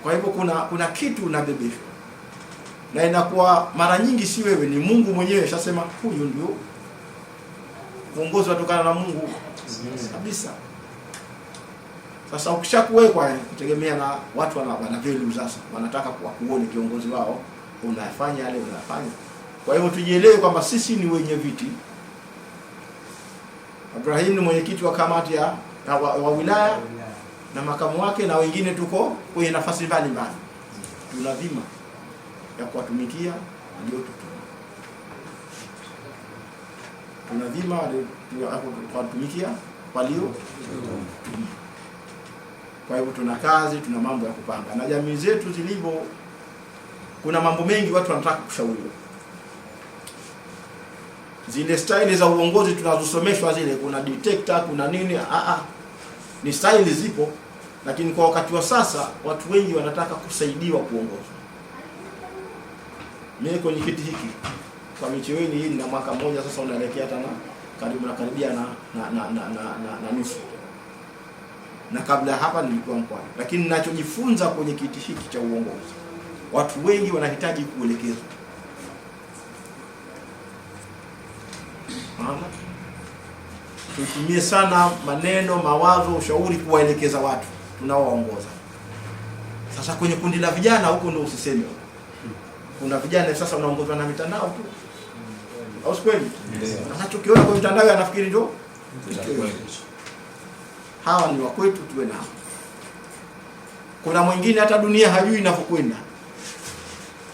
Kwa hivyo kuna kitu unabebeshwa, na inakuwa mara nyingi si wewe, ni Mungu mwenyewe shasema huyu ndio uongozi unatokana na Mungu kabisa. Sasa ukishakuwekwa, kutegemea na watu wana value sasa, wanataka kuone kiongozi wao unafanya yale unafanya. Kwa hivyo tujielewe kwamba sisi ni wenye viti. Ibrahim ni mwenyekiti wa kamati ya wa wilaya na makamu wake, na wengine tuko kwenye nafasi mbalimbali. Tuna dhima ya kuwatumikia waliotutuma, tuna dhima ya kuwatumikia waliotutuma. Kwa hivyo tuna kazi, tuna mambo ya kupanga, na jamii zetu zilivyo, kuna mambo mengi watu wanataka kushauriwa. Zile staili za uongozi tunazosomeshwa zile, kuna detector, kuna nini, ni staili zipo, lakini kwa wakati wa sasa watu wengi wanataka kusaidiwa kuongozwa. Mimi kwenye kiti hiki kwa Micheweni hii na mwaka mmoja sasa unaelekea hata na karibu na karibia na nusu, na kabla ya hapa nilikuwa mkoani, lakini ninachojifunza kwenye kiti hiki cha uongozi, watu wengi wanahitaji kuelekezwa. Maana tutumie sana maneno, mawazo, ushauri kuwaelekeza watu tunaowaongoza. Sasa kwenye kundi la vijana huko ndio usiseme. Kuna vijana sasa wanaongozwa na mitandao tu, au si kweli? Anachokiona kwa mitandao anafikiri ndio hawa ni wakwetu, tuwe nao. Kuna mwingine hata dunia hajui inavyokwenda,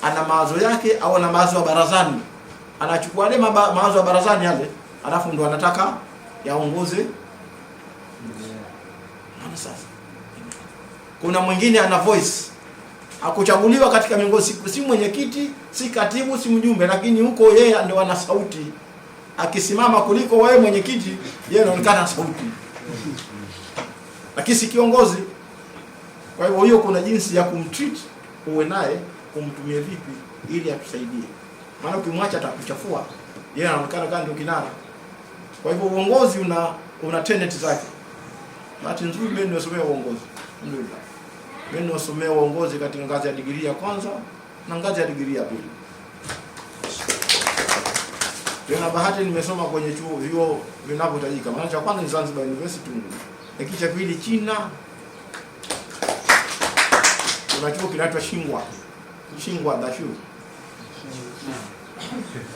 ana mawazo yake au ana mawazo ya barazani, anachukua yale mawazo ya barazani yale, alafu ndo anataka yaongoze. Maana sasa kuna mwingine ana voice, hakuchaguliwa katika miongozi, si mwenyekiti, si katibu, si mjumbe, lakini huko yeye ndo ana sauti. Akisimama kuliko wewe mwenyekiti, yeye anaonekana sauti, lakini si kiongozi. Kwa hivyo hiyo kuna jinsi ya kumtreat, uwe naye umtumie vipi ili atusaidie, maana ukimwacha atakuchafua, yeye anaonekana kama ndio kinara. Kwa hivyo uongozi una tenet zake. Bahati nzuri mimi nimesomea uongozi, alhamdulillah. Mimi nimesomea uongozi katika ngazi ya digrii ya kwanza na ngazi ya digrii ya pili. Tena bahati nimesoma kwenye chuo vyuo vinavyohitajika. Maana cha kwanza ni Zanzibar University Unguja, lakini cha pili China, kuna chuo kinaitwa Tsinghua, Tsinghua Dashu,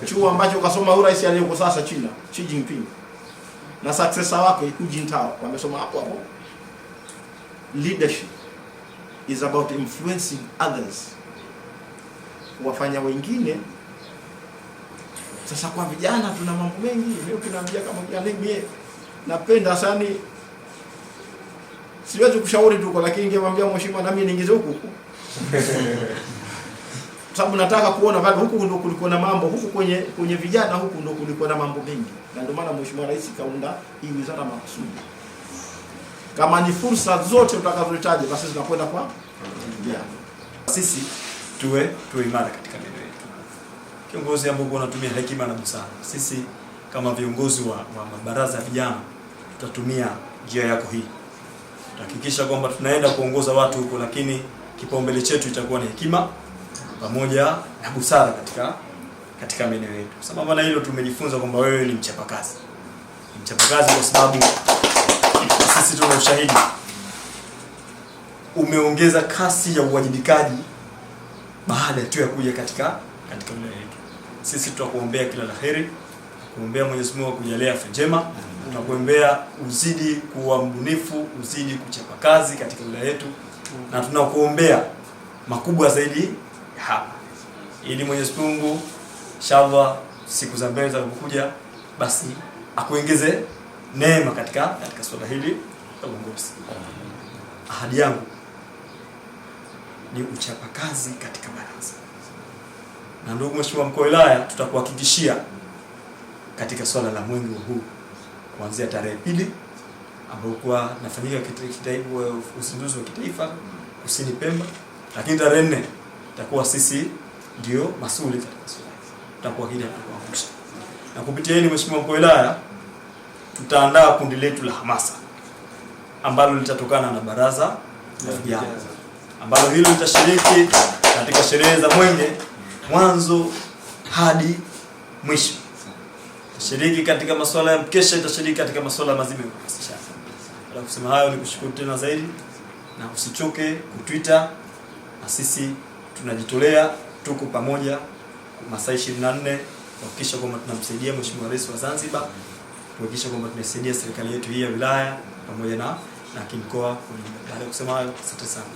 chuo ambacho kasoma huyu rais aliyeko sasa China, Xi Jinping, na successor wake Hu Jintao wamesoma hapo hapo. Leadership is about influencing others, kuwafanya wengine. Sasa kwa vijana tuna mambo mengi. Mimi ukiniambia kama kijana, mimi napenda sana, siwezi kushauri tuko, lakini ningemwambia mheshimiwa na mimi niingize huku huku, sababu nataka kuona bado huku ndio kulikuwa na mambo huku kwenye vijana huku ndio kulikuwa na mambo mengi, na ndio maana mheshimiwa rais kaunda hii wizara makusudi. Kama ni fursa zote utakazohitaji basi zinakwenda kwa vijana. Sisi tuwe imara katika neno letu. Kiongozi ambao unatumia hekima na busara. Sisi kama viongozi wa mabaraza ya vijana tutatumia njia yako hii. Tutahakikisha kwamba tunaenda kuongoza watu huko, lakini kipaumbele chetu itakuwa ni hekima pamoja na busara katika maeneo yetu. Sambamba na hilo, tumejifunza kwamba wewe ni mchapakazi. Ni mchapakazi kwa sababu sisi tuna ushahidi. Umeongeza kasi ya uwajibikaji baada tu ya kuja katika wilaya yetu. Sisi tutakuombea kila la heri, kuombea Mwenyezi Mungu akujalie afya njema, tunakuombea uzidi kuwa mbunifu, uzidi kuchapa kazi katika wilaya yetu, na tunakuombea makubwa zaidi hapa, ili Mwenyezi Mungu inshallah siku za mbele zitakapokuja basi akuongeze neema katika swala hili la uongozi. Ahadi yangu ni uchapakazi katika baraza. Na ndugu Mheshimiwa Mkuu wa Wilaya, tutakuhakikishia katika swala la mwenge huu kuanzia tarehe 2 ambapo kwa nafanyika uzinduzi wa kitaifa Kusini Pemba, lakini tarehe 4 tutakuwa sisi ndio masuli katika swala hili. Tutakuwa hili hatukuangusha. Na kupitia hili Mheshimiwa Mkuu wa Wilaya, tutaandaa kundi letu la hamasa ambalo litatokana na baraza la vijana. ambalo hilo litashiriki katika sherehe za Mwenge mwanzo hadi mwisho. Itashiriki katika masuala ya mkesha, itashiriki katika masuala mazima ya uhamasishaji. Baada kusema hayo, ni kushukuru tena zaidi na usichoke kutwita, na sisi tunajitolea, tuko pamoja masaa 24 kuhakikisha kwamba tunamsaidia Mheshimiwa Rais wa Zanzibar, kuhakikisha kwamba tunaisaidia serikali yetu hii ya wilaya pamoja na kimkoa. Baada ya kusema hayo, asante sana.